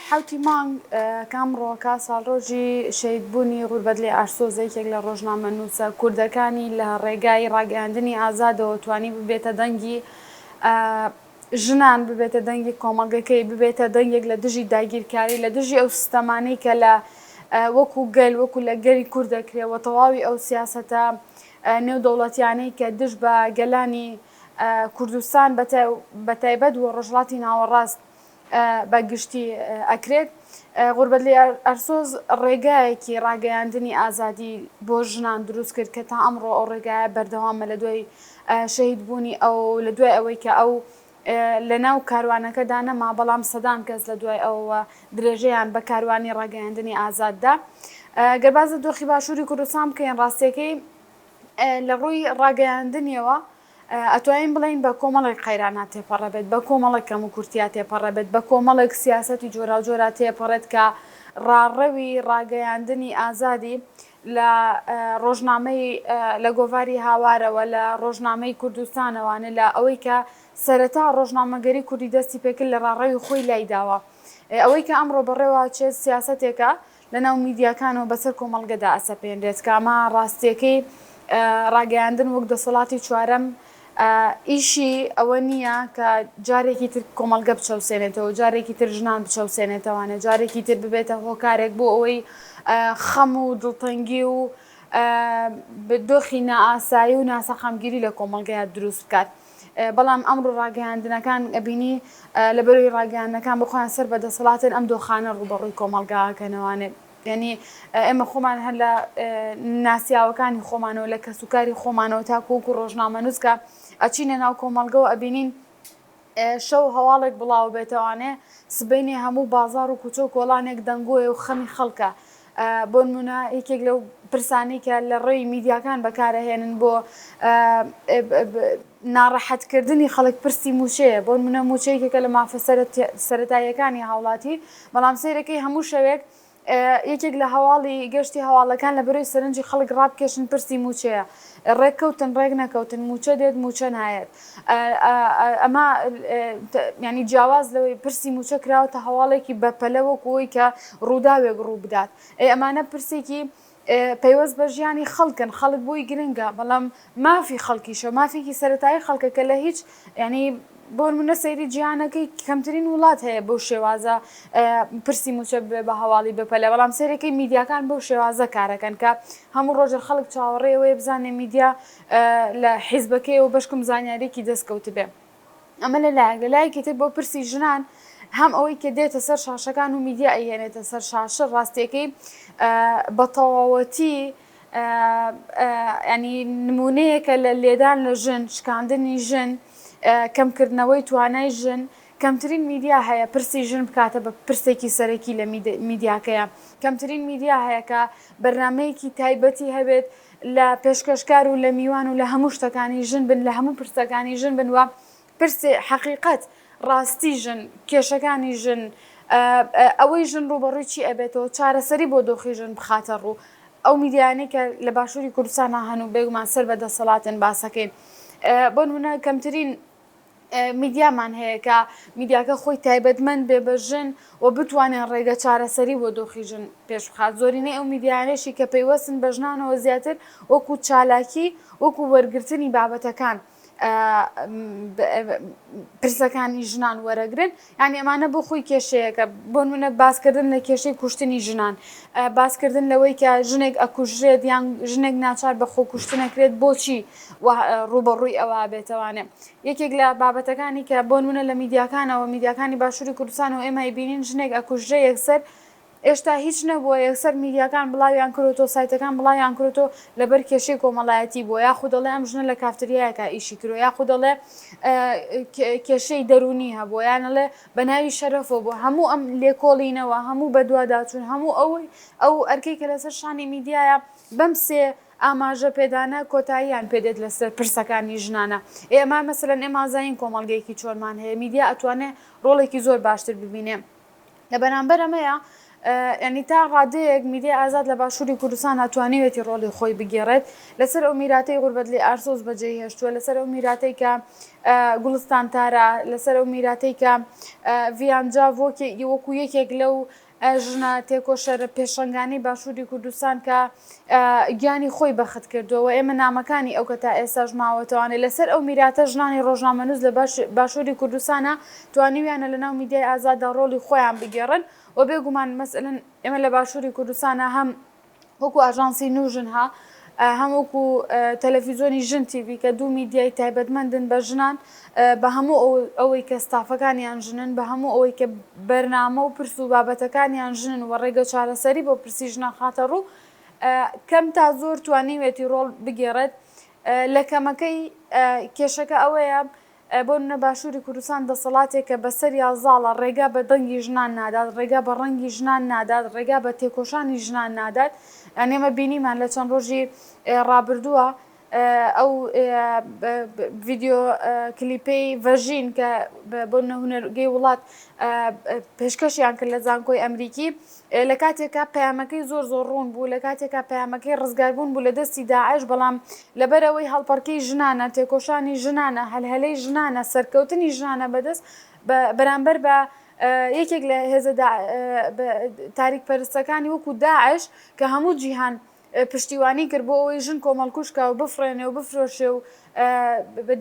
حەوتی مانگ کە ئەمڕۆکە ساڵڕۆژی شەهیدبوونی غوربەتلی ئارسۆزە یەکێک لە ڕۆژنامەنووسە کوردەکانی لە ڕێگای ڕاگەیاندنی ئازادەوە توانی ببێتە دەنگی ژنان، ببێتە دەنگی کۆمەڵگەکەی، ببێتە دەنگێک لە دژی داگیرکاری، لە دژی ئەو سیستەمانەی کە لە وەکو گەل وەکو لە گەلی کورد دەکرێ و تەواوی ئەو سیاسەتە نێودەوڵەتیانەی کە دژ بە گەلانی کوردستان بە تایبەت و ڕۆژهەڵاتی ناوەڕاست بە گشتی ئەکرێت. غوربەتلی ئەرسۆز ڕێگایەکی ڕاگەیاندنی ئازادی بۆ ژنان دروست کرد کە تا ئەمڕۆ ئەو ڕێگایە بەردەوامە لە دوای شەهیدبوونی ئەو لە دوای ئەوەی کە ئەو لە ناو کاروانەکەدا نەما، بەڵام سەدان کەس لە دوای ئەوەوە درێژەیان بە کاروانی ڕاگەیاندنی ئازاد دا. گەر باس لە دۆخی باشووری کوردستان بکەین ڕاستیەکەی لە ڕووی ڕاگەیاندنیەوە ئەتوانین بڵێین بە کۆمەڵێک قەیرانا تێپەڕەبێت، بە کۆمەڵێک کەموکورتیا تێپەڕەبێت، بە کۆمەڵێک سیاسەتی جۆراوجۆرا تێپەڕێت کە ڕاڕەوی ڕاگەیاندنی ئازادی لە ڕۆژنامەی لە گۆڤاری هاوارەوە، لە ڕۆژنامەی کوردستانەوانێ، لە ئەوەی کە سەرەتا ڕۆژنامەگەری کوردی دەستی پێکرد لە ڕاڕەوی خۆی لایداوە. ئەوەی کە ئەمڕۆ بەڕێوەچێت سیاسەتێکە لەناو میدیاکانەوە بەسەر کۆمەڵگەدا ئەسەپێنرێت کە ئەمە ڕاستیەکەی ڕاگەیاندن وەک دەسەڵاتی چوارەم ئیشی ئەوە نییە کە جارێکی تر کۆمەڵگە بچەوسێنێتەوە جارێکی تر ژنان بچەوسێنێتەوانێ جارێکی تر ببێتە هۆکارێک بۆ ئەوەی خەم و دڵتەنگی و دۆخی نائاسایی و ناسەقامگیری لە کۆمەڵگەیا دروست بکات. بەڵام ئەمڕۆ ڕاگەیاندنەکان ئەبینی لەبەرەوەی ڕاگەیاندنەکان بۆ خۆیان سەر بە دەسەڵاتن ئەم دۆخانە ڕووبەڕووی کۆمەڵگا ئەکەنەوانێ یعنی ئێمە خۆمان هەر لە ناسیاوەکانی خۆمانەوە لە کەسوکاری خۆمانەوە تاکو وەکو ڕۆژنامەنووس کە ئەچینە ناو کۆمەڵگەوە ئەبینین شەو هەواڵێک بڵاو بێتەوانێ سبەینێ هەموو بازاڕ و کوچە و کۆڵانێک دەنگۆیە و خەمی خەڵکە بۆنمونە یەکێک لەو پرسانەی کە لە ڕێی میدیاکان بەکارەهێنن بۆ ناڕەحەتکردنی خەڵک پرسی مووچەیە، بۆنمونە مووچە یەکێکە لە مافە سەرەتاییەکانی هاوڵاتی، بەڵام سەیرەکەی هەموو شەوێک یەکێک لە هەواڵی گەشتی هەواڵەکان لە بەرەی سەرنجی خەڵک ڕابکێشن پرسی مووچەیە، ڕێککەوتن ڕێک نەکەوتن، مووچە دێت مووچە نایەت. ئەمە یانی جیاواز لەوەی پرسی مووچە کراوەتە هەواڵێکی بەپەلە وەکو ئەوەی کە ڕووداوێک ڕوو بدات. ئەی ئەمانە پرسێکی پەیوەست بە ژیانی خەڵکن، خەڵک بۆی گرنگە، بەڵام مافی خەڵکیشە، مافێکی سەرەتایی خەڵکە کە لە هیچ یانی بۆ نمونە سەیری جیهانەکەی کەمترین وڵات هەیە بەو شێوازە پرسی مووچە ببێ بە هەواڵی بەپەلە، بەڵام سەیرەکەی میدیاکان بەو شێوازە کارەکەن کە هەموو ڕۆژێ خەڵک چاوەڕێی ئەوەیە بزانێ میدیا لە حیزبەکەیەوە بەشکم زانیاریەکی دەست کەوتبێ. ئەمە لە لایەک، لە لایەکی تر بۆ پرسی ژنان هەم ئەوەی کە دێتە سەر شاشەکان و میدیا ئەیهێنێتە سەر شاشە ڕاستیەکەی بە تەواوەتی ینی نمونەیەکە لە لێدان لە ژن، شکاندنی ژن، کەمکردنەوەی توانای ژن، کەمترین میدیا هەیە پرسی ژن بکاتە بە پرسێکی سەرەکی لە میدیاکەیە، کەمترین میدیا هەیە کە بەرنامەیەکی تایبەتی هەبێت لە پێشکەشکار و لە میوان و لە هەموو شتەکانی ژن بن، لە هەموو پرسەکانی ژن بن و پرسی حەقیقەت، ڕاستی ژن، کێشەکانی ژن، ئەوەی ژن ڕووبەڕووی چی ئەبێتەوە، چارەسەری بۆ دۆخی ژن بخاتە ڕوو. ئەو میدیایانەی کە لە باشووری کوردستانا هەن و بێگومان سەر بە دەسەڵاتن باسەکەین. بۆ نموونە کەمترین میدیامان هەیە کە میدیاکە خۆی تایبەتمەند بێ بە ژن و بتوانێت ڕێگە چارەسەری بۆ دۆخی ژن پێش بخات، زۆرینەی ئەو میدیایانەشی کە پەیوەستن بە ژنانەوە زیاتر وەکو چالاکی وەکو وەرگرتنی بابەتەکان پرسەکانی ژنان وەرەگرن، یانی ئەمانە بۆ خۆی کێشەیەکە، بۆ نمونە باسکردن لە کێشەی کوشتنی ژنان، باسکردن لەوەی کە ژنێک ئەکوژرێت یان ژنێک ناچار بە خۆکوشتن ئەکرێت بۆچی ڕووبەڕووی ئەوە بێتەوانێ. یەکێک لە بابەتەکانی کە بۆ نمونە لە میدیاکانەوە میدیاکانی باشووری کوردستانەوە ئێمە ئەیبینین ژنێک ئەکوژرێ یەکسەر ئێشتا هیچ نەبووە یەکسەر میدیاکان بڵاویان کرۆتۆ سایتەکان بڵاویان کرۆتۆ لەبەر کێشەی کۆمەڵایەتی بووە یاخود دەڵێ ئەم ژنە لە کافتریایەکا ئیشی کرۆ یاخود دەڵێ کێشەی دەروونی هەبووە یان ئەڵێ بە ناوی شەرەفەوە بووە هەموو ئەم لێکۆڵینەوە هەموو بەدواداچوون هەموو ئەوەی ئەو ئەرکەی کە لەسەر شانی میدیایە بەم سێ ئاماژە پێدانە کۆتاییان پێ دێت لەسەر پرسەکانی ژنانە ئێمە مەسەلەن ئێمە ئازانین کۆمەڵگەیەکی چۆنمان هەیە میدیا ئەتوانێ ڕۆڵێکی زۆر باشتر ببینێ لە بەرامبەر ئەمەیا یانی تا ڕادەیەک میدیای ئازاد لە باشووری کوردستان توانیویەتی ڕۆڵی خۆی بگێڕێت لەسەر ئەو میراتەی غوربەتلی ئارسۆز بەجێی هێشتووە لەسەر ئەو میراتەی کە گوڵستان تارا، لەسەر ئەو میراتەی کە ڤیان جاف وەکو یەکێک لەو ژنە تێکۆشەرە پێشەنگانەی باشووری کوردستان کە گیانی خۆی بەخت کردووە و ئێمە نامەکانی ئەو کە تا ئێستاش ماوەتەوانێ لەسەر ئەو میراتە ژنانی ڕۆژنامەنووس لە باشووری کوردستانە توانیویانە لەناو میدیای ئازاددا ڕۆڵی خۆیان بگێڕن و بێگومان مەسەلەن ئێمە لە باشووری کوردستانە هەم وەکو ئاژانسی نوژنها هەم وەکو تەلەفیزۆنی ژن تیڤی کە دوو میدیای تایبەتمەندن بە ژنان بە هەموو ئەوەی کە ستافەکانیان ژنن بە هەموو ئەوەی کە بەرنامە و پرس و بابەتەکانیان ژنن و ڕێگە چارەسەری بۆ پرسی ژنان خاتە ڕوو کەم تا زۆر توانیوێتی ڕۆڵ بگێڕێت لە کەمەکەی کێشەکە ئەوەیە بۆ نمونە باشوری کوردستان دەسەڵاتێکە بەسەریا زاڵە ڕێگا بە دەنگی ژنان نادات، ڕێگا بە ڕەنگی ژنان نادات، ڕێگا بە تێکۆشانی ژنان نادات، یانی ئێمە بینیمان لە چەند ڕۆژی ڕابردووە ئەو ڤیدیۆ کلیپەی ڤەژین کە بۆ نمونە هونەرگەی وڵات پێشکەشیان کرد لە زانکۆی ئەمریکی لە کاتێکا پەیامەکەی زۆر زۆر ڕوون بوو، لە کاتێکا پەیامەکەی ڕزگاربوون بوو لە دەستی داعش، بەڵام لەبەرئەوەی هەڵپەڕکێی ژنانە، تێکۆشانی ژنانە، هەلهەلەی ژنانە، سەرکەوتنی ژنانە بەدەست بەرامبەر بە یەکێک لە هێزە تاریکپەرستەکانی وەکو داعش کە هەموو جیهان پشتیوانی کرد بۆ ئەوەی ژن کۆمەڵکوژ کا و بفڕێنێ و بفرۆشێ و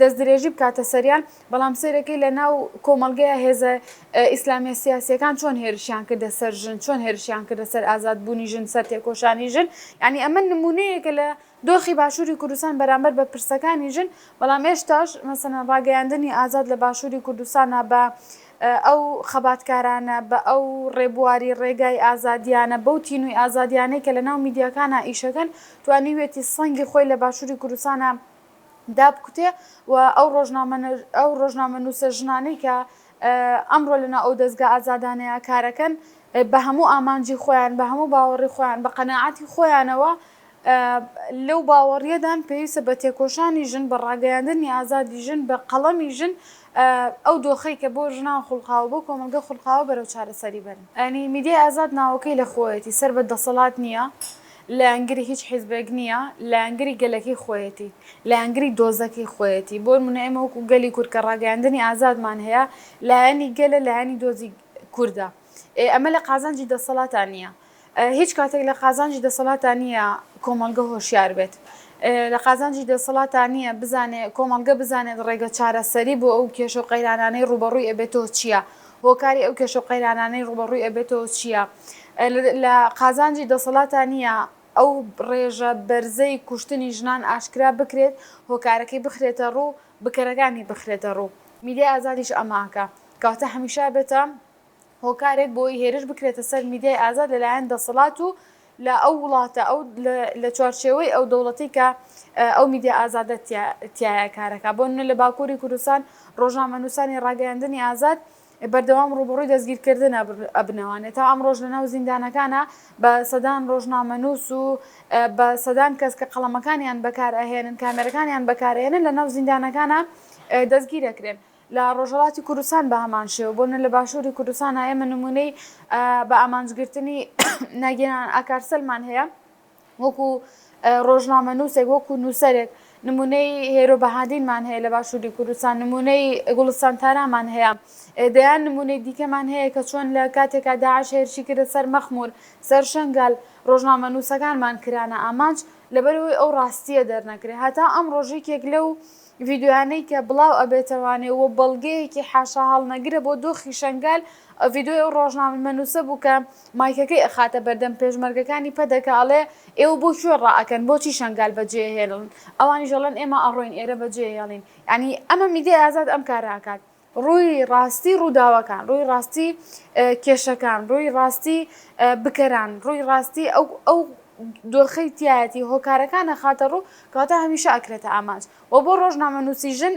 دەستدرێژی بکاتە سەریان، بەڵام سەیرەکەی لە ناو کۆمەڵگەیا هێزە ئیسلامیە سیاسیەکان چۆن هێرشیان کردە سەر ژن، چۆن هێرشیان کردە سەر ئازادبوونی ژن، سەر تێکۆشانی ژن، یانی ئەمە نمونەیەکە لە دۆخی باشوری کوردستان بەرامبەر بە پرسەکانی ژن، بەڵام ئێشتاش مەسەلەن ڕاگەیاندنی ئازاد لە باشوری کوردستانا بە ئەو خەباتکارانە، بە ئەو ڕێبواری ڕێگای ئازادییانە، بەو تینووی ئازادییانەی کە لەناو میدیاکانا ئیشەکەن، توانیویەتی سەنگی خۆی لە باشووری کوردستانا دابکوتێ و ئەو ئەو ڕۆژنامەنووسە ژنانەی کە ئەمڕۆ لەناو ئەو دەزگا ئازادانەیا کارەکەن، بە هەموو ئامانجی خۆیان، بە هەموو باوەڕی خۆیان، بە قەناعەتی خۆیانەوە لەو باوەڕیەدان پێویستە بە تێکۆشانی ژن، بە ڕاگەیاندنی ئازادی ژن، بە قەڵەمی ژن ئەو دۆخەی کە بۆ ژنان خوڵقاوە، بۆ کۆمەڵگە خوڵقاوە بەرەو چارەسەری بەرن. یانی میدیای ئازاد ناوەکەی لە خۆیەتی، سەر بە دەسەڵات نییە، لایەنگری هیچ حیزبێک نییە، لایەنگری گەلەکەی خۆیەتی، لایەنگری دۆزەکەی خۆیەتی. بۆ نموونە ئێمە وەکوو گەلی کورد کە ڕاگەیاندنی ئازادمان هەیە، لایەنی گەلە، لایەنی دۆزی کوردە. ئێ ئەمە لە قازانجی دەسەڵاتا نییە. هیچ کاتێک لە قازانجی دەسەڵاتا نییە کۆمەڵگە هۆشیار بێت. لە قازانجی دەسەڵاتا نییە بزانێ کۆمەڵگە بزانێت ڕێگە چارەسەری بۆ ئەو کێشە و قەیرانانەی ڕووبەڕووی ئەبێتەوە چییە، هۆکاری ئەو کێشە و قەیرانانەی ڕووبەڕووی ئەبێتەوە چییە. لە قازانجی دەسەڵاتا نییە ئەو ڕێژە بەرزەی کوشتنی ژنان ئاشکرا بکرێت، هۆکارەکەی بخرێتە ڕوو، بکەرەکانی بخرێتە ڕوو. میدیای ئازادیش ئەمە ئەکا. کەواتە هەمیشە ئەبێتە هۆکارێک بۆ ئەوەی هێرش بکرێتە سەر میدیای ئازاد لەلایەن دەسەڵات و لە ئەو وڵاتە ئەو لە چوارچێوەی ئەو دەوڵەتی کە ئەو میدیا ئازادە تیایە کارەکە بۆ نمونە لە باکووری کوردستان ڕۆژنامەنووسانی ڕاگەیاندنی ئازاد بەردەوام ڕووبەڕووی دەستگیرکردن ئەبنەوانێ تا ئەمڕۆش لەناو زیندانەکانە بە سەدان ڕۆژنامەنووس و بە سەدان کەس کە قەڵەمەکانیان بەکار ئەهێنن کامێرەکانیان بەکارئەهێنن لەناو زیندانەکانە دەستگیرەکرێن. لە ڕۆژهەڵاتی کوردستان بە هەمان شێوە، بۆ نمونە لە باشووری کوردستانا ئێمە نموونەی بە ئامانجگرتنی ناگیهان ئاکارسەلمان هەیە وەکو ڕۆژنامەنووسێک وەکو نووسەرێک، نموونەی هێرۆ بەهادینمان هەیە لە باشووری کوردستان، نموونەی گوڵستان تارامان هەیە، دەیان نموونەی دیکەمان هەیە کە چۆن لە کاتێکا داعش هێرشی کردە سەر مەخموور، سەر شەنگال، ڕۆژنامەنووسەکانمان کرانە ئامانج، لەبەرئەوەی ئەو ڕاستییە دەرنەکرێ. هەتا ئەمڕۆش یەکێک لەو ڤیدیۆیانەی کە بڵاو ئەبێتەوانێ و بەڵگەیەکی حاشاهەڵنەگرە بۆ دۆخی شەنگال، ڤیدیۆی ئەو ڕۆژنامەنووسە بوو کە مایکەکەی ئەخاتە بەردەم پێشمەرگەکانی پەدەکە ئەڵێ ئێوە بۆ کوێ ڕائەکەن بۆچی شەنگال بەجێئەهێڵن ئەوانیش ئەڵێن ئێمە ئەڕۆین ئێرە بەجێئەهێڵین یانی ئەمە میدیای ئازاد ئەم کارە ئەکات. ڕووی ڕاستی ڕووداوەکان، ڕووی ڕاستی کێشەکان، ڕووی ڕاستی بکەران، ڕووی ڕاستی ئەو ئەو دۆخەی تیایەتی هۆکارەکان ئەخاتە ڕوو، کەواتە هەمیشە ئەکرێتە ئامانج. وە بۆ ڕۆژنامەنووسی ژن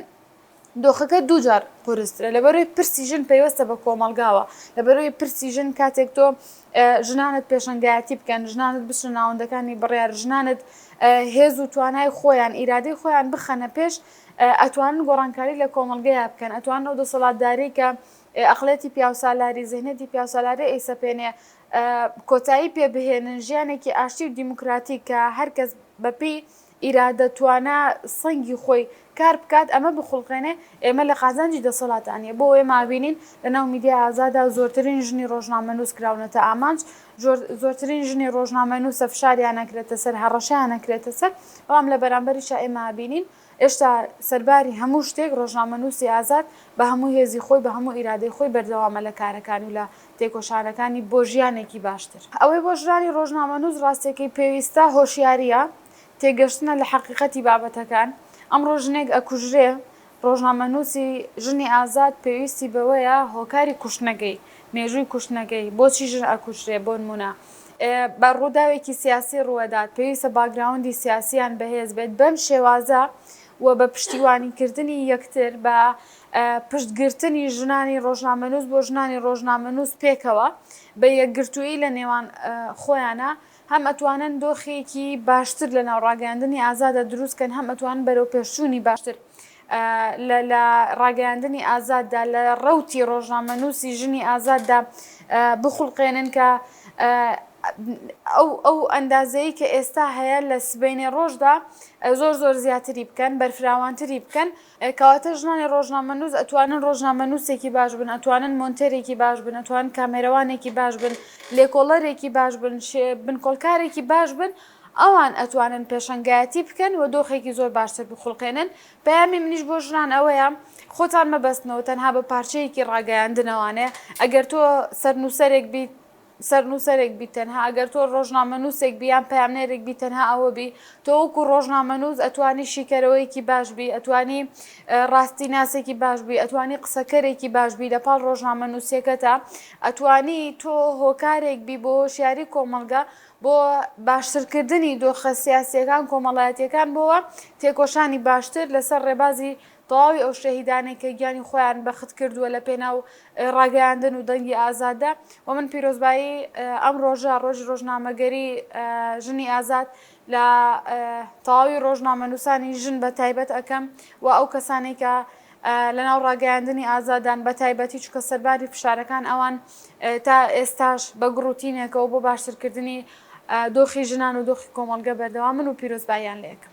دۆخەکە دووجار قورسترە، لەبەرئەوەی پرسی ژن پەیوەستە بە کۆمەڵگاوە، لەبەرئەوەی پرسی ژن کاتێک تۆ ژنانت پێشەنگایەتی بکەن، ژنانت بچنە ناوەندەکانی بڕیار، ژنانت هێز و توانای خۆیان، ئیرادەی خۆیان بخەنە پێش، ئەتوانن گۆڕانکاری لە کۆمەڵگەیا بکەن، ئەتوانن ئەو دەسەڵاتدارەی کە ئەقڵیەتی پیاوسالاری، زهنیەتی پیاوسالاری ئەیسەپێنێ کۆتایی پێ بهێنن، ژیانێکی ئاشتی و دیموکراتیک کە هەر کەس بە پێی ئیرادە، توانا، سەنگی خۆی کار بکات، ئەمە بخوڵقێنێ، ئێمە لە قازانجی دەسەڵاتا نیە، بۆ ئێمە ئەبینین لە ناو میدیای ئازادا زۆرترین ژنی ڕۆژنامەنووس کراونەتە ئامانج، زۆرترین ژنی ڕۆژنامەنووسە فشاریان ئەکرێتە سەر، هەڕەشەیان ئەکرێتە سەر، بەڵام لە بەرامبەریشا ئێمە ئەبینین ئێشتا سەرباری هەموو شتێک ڕۆژنامەنووسی ئازاد بە هەموو هێزی خۆی، بە هەموو ئیرادەی خۆی بەردەوامە لە کارەکانی و لە تێکۆشانەکانی بۆ ژیانێکی باشتر. ئەوەی بۆ ژنانی ڕۆژنامەنووس ڕاستیەکەی پێویستە هۆشیارییە، تێگەشتنە لە حەقیقەتی بابەتەکان، ئەمڕۆ ژنێک ئەکوژرێ، ڕۆژنامەنووسی ژنی ئازاد پێویستی بەوەیە هۆکاری کوشتنەکەی، مێژووی کوشتنەکەی، بۆچی ژن ئەکوژرێ، بۆنموونە بە ڕووداوێکی سیاسی ڕووەدات، پێویستە باکگراوندی سیاسییان بەهێز بێت، بەم شێوازە و بە پشتیوانیکردنی یەکتر، بە پشتگرتنی ژنانی ڕۆژنامەنووس بۆ ژنانی ڕۆژنامەنووس پێکەوە، بە یەکگرتوویی لە نێوان خۆیانا، هەم ئەتوانن دۆخێکی باشتر لە ناو ڕاگەیاندنی ئازاددا دروست کەن، هەم ئەتوانن بەرەوپێشچوونی باشتر لە لە ڕاگەیاندنی ئازاددا، لە ڕەوتی ڕۆژنامەنووسی ژنی ئازاددا بخوڵقێنن کە ئەو ئەو ئەندازەی کە ئێستا هەیە لە سبەینێ ڕۆژدا زۆر زۆر زیاتری بکەن، بەرفراوانتری بکەن. کەواتە ژنانی ڕۆژنامەنووس ئەتوانن ڕۆژنامەنووسێکی باش بن، ئەتوانن مۆنتێرێکی باش بن، ئەتوانن کامێرەوانێکی باش بن، لێکۆڵەرێکی باش بن، بنکۆڵکارێکی باش بن، ئەوان ئەتوانن پێشەنگایەتی بکەن و دۆخێکی زۆر باشتر بخوڵقێنن. پەیامی منیش بۆ ژنان ئەوەیە، خۆتان مەبەستنەوە تەنها بە پارچەیەکی ڕاگەیاندنەوانێ، ئەگەر تۆ سەرنووسەرێک بیت، سەرنووسەرێک بی تەنها ئەگەر تۆ ڕۆژنامەنووسێک بی یان پەیامنێرێک بی تەنها ئەوە بی تۆ وەکو ڕۆژنامەنووس ئەتوانی شیکەرەوەیەکی باش بی ئەتوانی ڕاستی ناسێکی باش بی ئەتوانی قسەکەرێکی باش بی لە پاڵ ڕۆژنامەنووسیەکەتا ئەتوانی تۆ هۆکارێک بی بۆ هۆشیاری کۆمەڵگە بۆ باشترکردنی دۆخە سیاسیەکان کۆمەڵایەتیەکان بۆوە تێکۆشانی باشتر لەسەر ڕێبازی تەواوی ئەو شەهیدانەی کە گیانی خۆیان بەخت کردووە لە پێناو ڕاگەیاندن و دەنگی ئازاددا و من پیرۆزبایی ئەم ڕۆژە ڕۆژی ڕۆژنامەگەری ژنی ئازاد لە تەواوی ڕۆژنامەنووسانی ژن بە تایبەت ئەکەم و ئەو کەسانەی کە لەناو ڕاگەیاندنی ئازادان بە تایبەتی چونکە سەرباری فشارەکان ئەوان تا ئێستاش بە گڕوتینێکەوە بۆ باشترکردنی دۆخی ژنان و دۆخی کۆمەڵگە بەردەوامن و پیرۆزباییان لێ ئەکەم.